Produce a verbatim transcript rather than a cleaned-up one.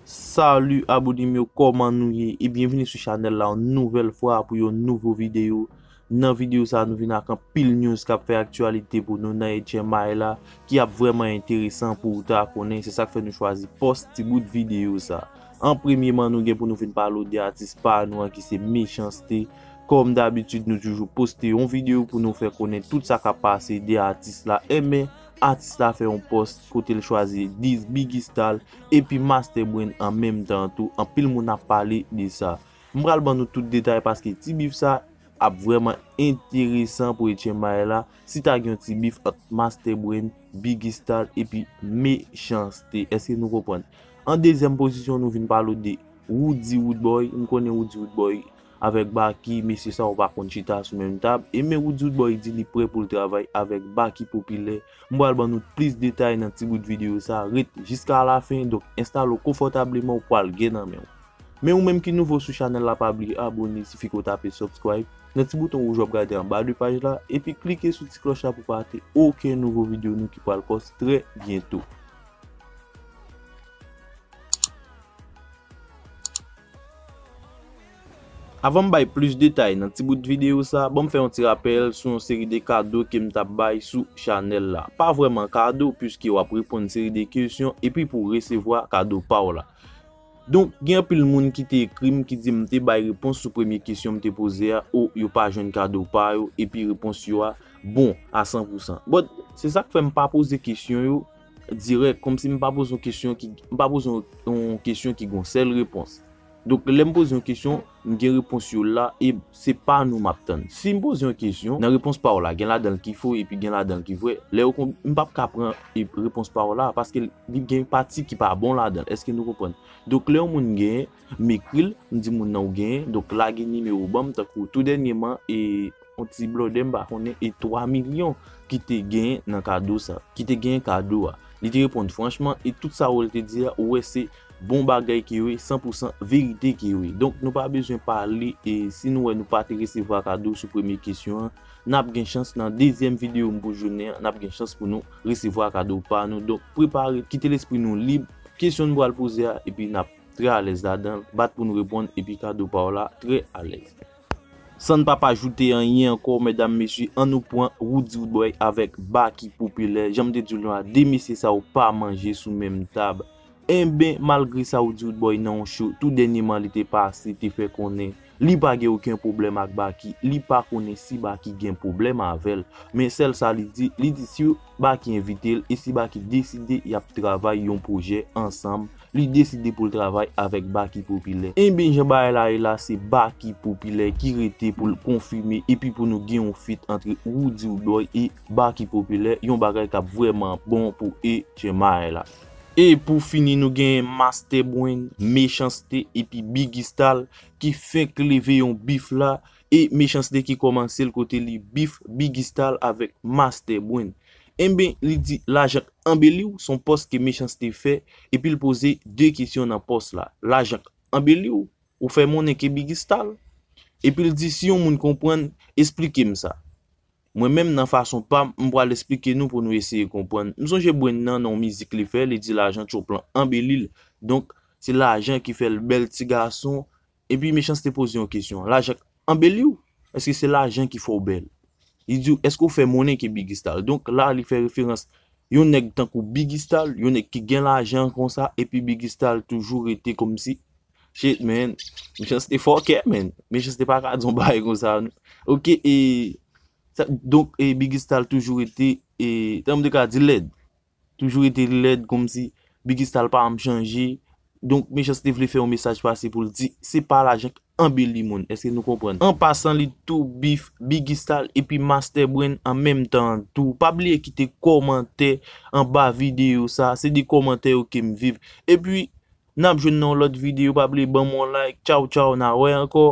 Salut abonné m yo, kòman nou ye? E byenvini sou chanèl la yon nouvèl fwa pou yon nouvo videyo. Nan videyo sa, nou vin ak anpil news k ap fè aktyalite pou nou nan H M I la, ki ap vrèman enteresan pou ou ta konnen. Se sa k fè nou chwazi pòs ti bout videyo sa. An premyeman, nou gen pou nou vin pale w de atis pa nou an ki se Mechans T. Kòm dabitid, nou toujou poste yon videyo pou nou fè konnen tout sa k ap pase de atis la. Enben, atis la fè yon pòs kote l chwazi dis Biggy Stal epi Master Brain an menm tan tou. Anpil moun ap pale de sa. M pral ban nou tout detay paske ti bif sa ap vrèman enteresan pou H M I la. Si ta gen yon ti bif ant Master Brain, Biggy Stal epi Mechans T. Èske nou konprann? An dezyèm pozisyon, nou vin pale w de Roody Roodboy. M konnen Roody Roodboy avèk Baky, mesye sa yo pa konn chita sou menm tab. Enben Roody Roodboy di li prè pou l travay avèk Baky Popilè. M pral ban nou plis detay nan ti bout videyo sa. Ret jiska lafen, donk enstale w konfòtableman, ou pral gen nan men w. Men ou menm ki nouvo sou chanèl la, pa bliye abone, sifi ke w tape subscribe nan ti bouton wouj w ap gade anba de paj la, epi klike sou ti klòch la pou pa rate okenn nouvo videyo nou ki pral pòs trè byento. Avan m bay plis detay nan ti bout videyo sa, ban m fè yon ti rapèl sou yon seri de kado ke m t ap bay sou chanèl la. Pa vrèman kado, piske w ap reponn seri de kesyon epi pou w resevwa kado pa w la. Donk, gen anpil moun ki te ekri m, ki di m te bay repons sou premye kesyon m te poze a, o, yo pa jwenn kado pa yo, epi repons yo a bon a san pou san. But, se sa k fè m pa poze kesyon yo dirèk, kòmsi m pa poze yon kesyon ki, m pa poze yon, yon kesyon ki gon sèl repons. Donk, lè m poze yon kesyon, m gen repons yo la, e se pa nou m ap tann. Si m poze yon kesyon, nan repons pa w la, gen ladan l ki fo epi gen ladan l ki vrè. Lè yo kon-, m p ap ka pran, e, repons pa w la, paske li gen pati ki pa bon ladan l. Èske nou konprann? Donk, lè yon moun genyen, m ekri l, m di moun nan ou genyen, donk lage nimewo w ban m, tankou tou dènyèman, e yon ti blòdè m pa konnen, e twa milyon ki te genyen nan kado sa, ki te genyen kado a. Li te reponn franchman, e tout sa w wè l te di a, ou wè se bon bagay ke yo ye, san pou san verite ke yo ye. Donk, nou pa bezwen pale, e si nou wè nou pa te resevwa kado sou premye kesyon an, n ap gen chans nan dezyèm videyo m pou jounen an, n ap gen chans pou nou resevwa kado pa nou. Donk, prepare, kite lespri nou lib, kesyon n pral poze a, epi n ap trè alèz ladan l, bat pou nou reponn, epi kado pa w la trè alèz. San n p ap ajoute anyen ankò, medam, mesye, ann nou pran Roody Roodboy avèk Baky Popilè. Jan m te di w la, de mesye sa yo pa manje sou menm tab. Enben, malgre sa, Roody Roodboy nan yon show tou dènyèman li te pase, te fè konnen li pa gen okenn pwoblèm ak Baky, li pa konnen si Baky gen pwoblèm avè l. Men sèl sa li di, li di si Baky envite l e si Baky deside y ap travay yon pwojè ansanm, li deside pou l travay avèk Baky Popilè. Enben, jan bagay la ye la, se Baky Popilè ki rete pou l konfime epi pou nou gen yon feat antre Roody Roodboy e Baky Popilè, yon bagay k ap vrèman bon pou H M I la. E pou fini, nou gen Master Brain, Mechans T epi Biggy Stal ki fenk leve yon bif la, e Mechans T ki kòmanse l kote li bif Biggy Stal avèk Master Brain. Enben, li di lajan k anbeli w, se yon pòs ke Mechans T fè, epi l poze de kesyon nan pòs la. Lajan k anbeli w, ou fè monnen ke Biggy Stal? Epi l di, si yon moun konprann, esplike m sa. Mwen menm, nan fason pa m, m pral esplike nou pou nou eseye konprann. M sonje Brain nan, nan yon mizik li fè, li di lajan tchonplan anbeli l. Donk, se lajan ki fè l bèl ti gason. Epi Mechans T poze yon kesyon, lajan k anbeli w? Èske se lajan ki fè w bèl? Li di w, èske w fè monnen ke Biggy Stal? Donk, la, li fè referans yon nèg tankou Biggy Stal, yon nèg ki gen lajan konsa, epi Biggy Stal toujou rete kòmsi, shit, man, Mechans T fòkè, man. Mechans T pa ka di yon bagay konsa, non. Ok, e, sa, donk, e, Biggy Stal toujou rete, e, tankou m te ka di lèd. Toujou rete lèd, kòmsi Biggy Stal pa janm chanje. Donk, Mechans T vle fè yon mesaj pase pou l di, se pa lajan k anbeli moun. Èske nou konprann? An pasan, li tou bif Biggy Stal epi Master Brain an menm tan tou. Pa bliye kite kòmantè anba videyo sa. Se de kòmantè yo ke m viv. Epi, n ap jwenn nan yon lòt videyo. Pa bliye ban m yon like. Tchaw, tchaw, n a wè ankò.